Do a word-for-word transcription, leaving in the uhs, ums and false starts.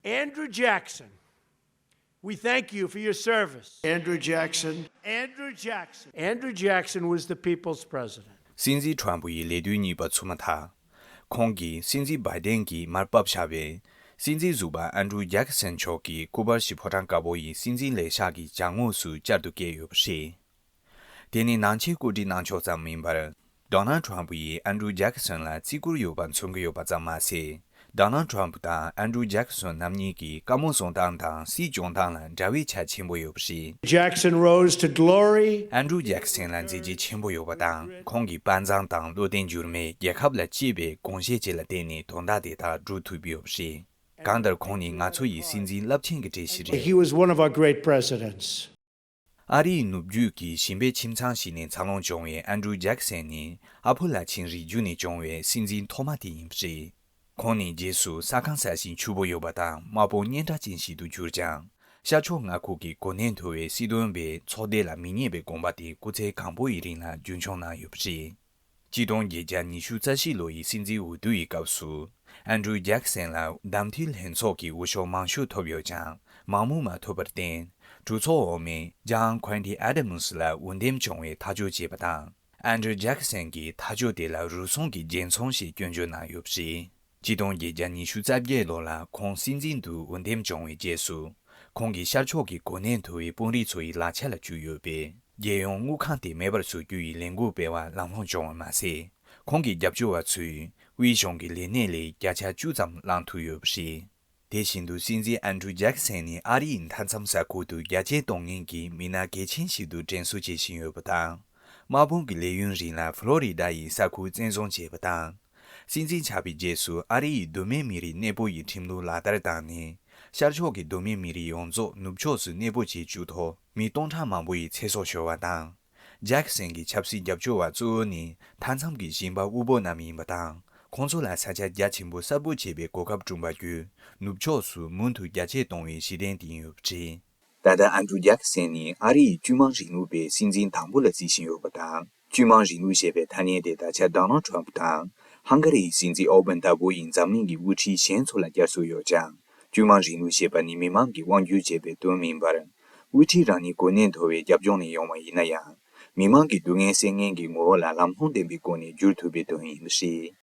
Andrew Jackson, we thank you for your service. Andrew Jackson. Andrew Jackson. Andrew Jackson was the people's president. སྲིད་འཛིན་ཁྲོམ་ཕུ་ཡི་ལས་དུས་གཉིས་པ་ཚུད་མ་ཐག་ཁོང་གིས་སྲིད་འཛིན་བྷའི་ཏན་གྱིས་མར་ཕབ་བཞག་པའི་སྲིད་འཛིན་ཟུར་པ་ཨན་ཌྲུ་ཇེ་ཀེ་སན་མཆོག་གི་སྐུ་པར་ཞིག་ཕོ་བྲང་དཀར་པོ་ཡི་སྲིད་འཛིན་ལས་ཤག་གི་ལྗང་ངོས་སུ་བསྐྱར་དུ་བཀལ་ཡོད་པ་རེད། དེ་ནི་ནང་ཆེན་བཀོད་སྒྲིག་གནང་ཕྱོགས་ཙམ་མིན་པར། ཌོ་ནལ་ཌི་ཊརམ་ཕུ་ཡིས་ཨན་ཌྲུ་ཇེ་ཀེ་སན་ལ་བརྩི་བཀུར་ཡོད་པ་མཚོན་གྱི་ཡོད་པ་ཙམ་མ་ཟད། ཌོ་ནལ་ཌི་ཊརམ་ཕུ་དང་ཨན་ཌྲུ་ཇེ་ཀེ་སན་རྣམ་གཉིས་ཀྱི་བཀའ་མོལ་གསུང་སྟངས་དང་སྲིད་སྐྱོང་སྟངས་ལ་འདྲ་བའི་ཆ་ཆེན་པོ་ཡོད་པ་རེད། Jackson rose to glory. ཨན་ཌྲུ་ཇེ་ཀེ་སན་ལ་མཛད་རྗེས་ཆེན་པོ་ཡོད་པ་དང་། ཁོང་གི་དཔའ་མཛངས་དང་བློ་བརྟན་འགྱུར་མེད། རྒྱལ་ཁབ་ལ་གཅེས་པའི་དགོངས་བཞེས་བཅས་ལ་བརྟེན་ནས་དོན་དག་དེ་དག་སྒྲུབ་ཐུབ་ཡོད་པ་རེད། གང་ལྟར་ཁོང་ནི་ང་ཚོ་ཡི་སྲིད་འཛིན་རླབས་ཆེན་གྱི་གྲས་ཤིག་རེད། He was one of our great presidents. ཨ་རིའི་ནུབ་རྒྱུད་ཀྱི་ཞིང་པའི་ཁྱིམ་ཚང་ཞིག་ནས་འཚར་ལོངས་བྱུང་བའི་ཨན་ཌྲུ་ཇེ་ཀེ་སན་ནི་ཨ་ཕོ་ལ་ཆིངས་རིག་བརྒྱུད་ནས་བྱུང་བའི་སྲིད་འཛིན་ཐོག་མ་དེ་ཡིན་པ་རེད། ཁོང་ནི་རྗེས་སུ་ས་ཁང་གསར་ཞིང་ཕྱུག་པོ་ཡོད་པ་དང་དམག་དཔུང་སྙན་གྲགས་ཅན་ཞིག་ཏུ་གྱུར་ཀྱང་། ཤར་ཕྱོགས་མངའ་ཁུལ་གྱི་གོ་གནས་མཐོ་བའི་སྲིད་དོན་པས་ཚོགས་སྡེ་ལ་མི་མཉེས་པའི་དགོངས་པ་དེ་སྐུ་ཚེ་གང་པོ་ཡི་རིང་ལ་རྒྱུན་འཁྱོངས་གནང་ཡོད་པ་རེད། ཆིག་སྟོང་བརྒྱད་བརྒྱ་ཉི་ཤུ་རྩ་བཞི་ལོ་ཡི་སྲིད་འཛིན་འོས་བསྡུ་ཡི་སྐབས་སུ། ཨན་ཌྲུ་ཇེ་ཀེ་སན་ལ་གདམ་འཐུའི་ལྷན་ཚོགས་ཀྱི་འོས་ཤོག་མང་ཤོས་ཐོབ་ཡོད་ཀྱང་མང་མོས་མ་ཐོབ་པར་བརྟེན། གྲོས་ཚོགས་འོག་མའི་ལྕམ་ཀུན་ཊི་ཨ་དམ་སི་ལ་འོས་འདེམས་བྱུང་བའི་ཐག་གཅོད་བྱས་པ་དང་། ཨན་ཌྲུ་ཇེ་ཀེ་སན་གྱིས་ཐག་གཅོད་དེ་ལ་རུལ་སུངས་ཀྱི་རྒྱལ་མཚོན་ཞེས་སྐྱོན་བརྗོད་གནང་ཡོད་པ་རེད། ཆིག་སྟོང་བརྒྱད་བརྒྱ་ཉི་ཤུ་རྩ་བརྒྱད་ལོ་ལ་ཁོང་སྲིད་འཛིན་དུ་འོས་འདེམས་བྱུང་བའི་རྗེས་སུ། ཁོང་གིས་ཤར་ཕྱོགས་ཀྱི་གོ་གནས་མཐོ་བའི་དཔོན་རིགས་ཚོ་ཡི་ལག་ཆ་ལ་བཅུག་ཡོད་པས། རྒྱལ་ཡོངས་དངུལ་ཁང་དེ་མེད་པར་བཟོ་རྒྱུ་ཡི་ལས་འགུལ་སྤེལ་བ་ལམ་ལྷོང་བྱུང་བ་མ་ཟད། ཁོང་གི་རྒྱབ་སྐྱོར་བ་ཚོས་དབུས་གཞུང་གི་ལས་གནས་ལས་བརྒྱ་ཆ་བཅུ་ཙམ་བླངས་ཐུབ་ཡོད་པ་རེད། དེ་བཞིན་དུ་སྲིད་འཛིན་ཨན་ཌྲུ་ཇེ་ཀེ་སན་ནི་ཨ་རིའི་མཐའ་མཚམས་ས་ཁུལ་དུ་རྒྱ་ཆེ་གཏོང་མཁན་གྱི་མི་སྣ་གལ་ཆེན་ཞིག་ཏུ་དྲན་གསོ་བྱེད་བཞིན་ཡོད་པ་དང་། དམག་དཔུང་གི་ལས་ཡུན་རིང་ལ་ཕློ་རི་ཌ་ཡི་ས་ཁུལ་བཙན་བཟུང་བྱས་པ་དང་། སྲིད་འཛིན་ཆགས་པའི་རྗེས་སུ་ཨ་རི་ཡི་གདོད་མའི་མི་རིགས་གནས་སྤོ་ཡི་ཁྲིམས་ལུགས་ལག་བསྟར་བཏང་ནས། ཤར་ཕྱོགས་ཀྱི་གདོད་མའི་མི་རིགས་ཡོངས་རྫོགས་ནུབ་ཕྱོགས་སུ་གནས་སྤོ་བྱེད་བཅུག་ཐོག་མི་སྟོང་ཕྲག་མང་པོ་ཡི་ཚེ་སྲོག་ཤོར་བ་དང་། ཇེ་ཀེ་སན་གྱི་ཆབ་སྲིད་རྒྱབ་སྐྱོར་བ་གཙོ་བོ་ནི་མཐའ་མཚམས་ཀྱི་ཞིང་པ་དབུལ་པོ་རྣམས་ཡིན་པ་དང་། ཁོང་ཚོ་ལ་ས་ཆ་རྒྱ་ཆེན་པོ་གསར་བཟོ་བྱེད་པའི་གོ་སྐབས་བསྐྲུན་པ་བརྒྱུད། ནུབ་ཕྱོགས་སུ་མུ་མཐུད་རྒྱ་ཆེར་གཏོང་བའི་གཞི་རྟེན་དེ་ཡིན་ཡོད་པ་རེད། ད་ལྟ་ཨན་ཌྲུ་ཇེ་ཀེ་སན་ནི་ཨ་རི་ཡི་བཅོས་མིན་རིང་ལུགས་པའི་སྲིད་འཛིན་དང་པོ་ལ་བརྩི་བཞིན་ཡོད་པ་དང་། བཅོས་མིན་རིང་ལུགས་ཞེས་པའི་ཐ་སྙད་དེ་ད་ཆ་ཌོ་ནལ་ཌི་ཊརམ་ཕུ་དང་། ཧང་ག་རི་ཡི་སྲིད་འཛིན་ཨོར་བན་ལྟ་བུ་ཡི་འཛམ་གླིང་གི་དབུ་ཁྲིད་གཞན་ཚོ་ལ་བསྐྱར་གསོ་ཡོད་ཀྱང་། བཅོས་མིན་རིང་ལུགས་ཞེས་པ་ནི་མི་མང་གིས་དབང་སྒྱུར་བྱེད་པའི་དོན་མིན་པར། དབུ་ཁྲིད་རང་ཉིད་གོ་གནས་མཐོ་བའི་རྒྱབ་ལྗོངས་ནས་ཡོང་བ་ཡིན་ན་ཡང་། མི་མང་གི་སྡུག་བསྔལ་སེལ་མཁན་གྱི་ངོ་བོ་ལ་ལམ་ལྷོང་ལྡན་པའི་སྒོ་ནས་བསྒྱུར་ཐུབ་པའི་དོན་ཡིན་པ་རེད།